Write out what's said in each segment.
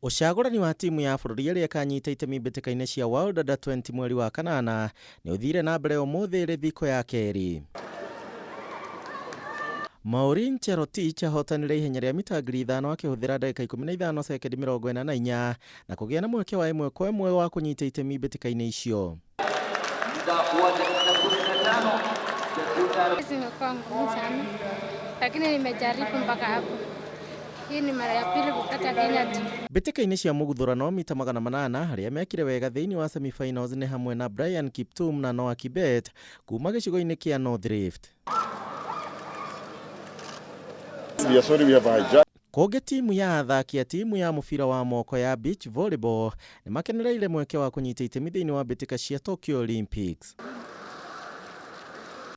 Ũcagũrani wa timu ya bũrũri ĩrĩa ĩkanyita itemi mbĩtĩka-inĩ cia World Under 20 mweri wa kanana nĩ ũthire na mbere ũmũthĩ ĩrĩ thikũ ya kerĩ. Maureen Cherotich ahotanire ihenya rĩa mita 5,000 akĩhũthĩra ndagĩka 15 sekendi 44 na kũgĩa na mweke wa ĩmwe kwa ĩmwe wa kũnyita itemi mbĩtĩka-inĩ icio. Muda wa dakika 15 sekunde Zimekuwa ngumu sana, lakini nimejaribu mpaka hapo. Hii ni mara ya pili kupata Kenya team. Mbĩtĩka-inĩ cia mũguthũrano mita 800 arĩa mekire wega thĩinĩ wa semifinals nĩ hamwe na Brian Kiptum na Noah Kibet kuma gĩcigo-inĩ kĩa North Rift. We are sorry we have hijacked. Kũngĩ timu ya athaki a timu ya mũbira wa moko ya beach volleyball nĩ makenereire mweke wa kũnyita itemi thĩinĩ wa mbĩtĩka cia Tokyo Olympics.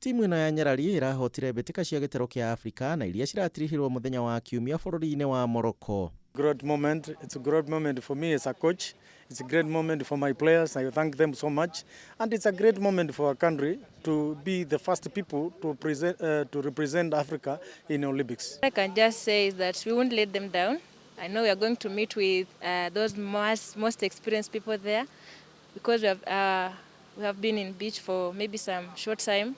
Timu ĩno ya Nyarari ĩrahotire mbĩtĩka cia gĩtarũ kĩa Afrika na iria ciratirihirwo mũthenya wa Kiumia bũrũri-inĩ wa Morocco. Great moment. It's a great moment for me as a coach. It's a great moment for my players. I thank them so much. And it's a great moment for our country to be the first people to represent Africa in Olympics. I can just say is that we won't let them down. I know we are going to meet with those most experienced people there because we have been in beach for maybe some short time.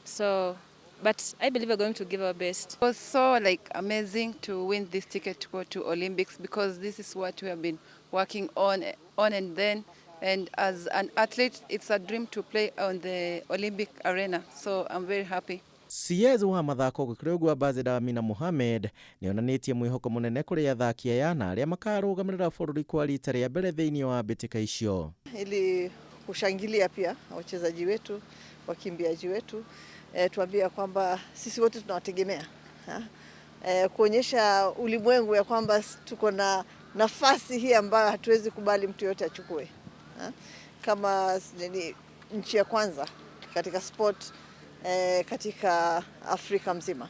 So, but I believe we're going to give our best. It was so like amazing to win this ticket to go to Olympics because this is what we have been working on and then. And as an athlete, it's a dream to play on the Olympic arena. So I'm very happy. CS wa mathako gũkĩrĩ ũguo Ambassador Amina Mohamed nĩ onanĩtie mwĩhoko mũnene kũrĩ athaki aya na arĩa makarũgamĩrĩra bũrũri kwa rita rĩa mbere thĩinĩ wa mbĩtĩka icio. Ili kushangilia pia wachezaji wetu, wakimbiaji wetu, tuambia kwamba sisi wote tunawategemea, kuonyesha ulimwengu ya kwamba tuko na nafasi hii ambayo hatuwezi kubali mtu yote achukue, ha? Kama nini, nchi ya kwanza katika sport katika Afrika mzima.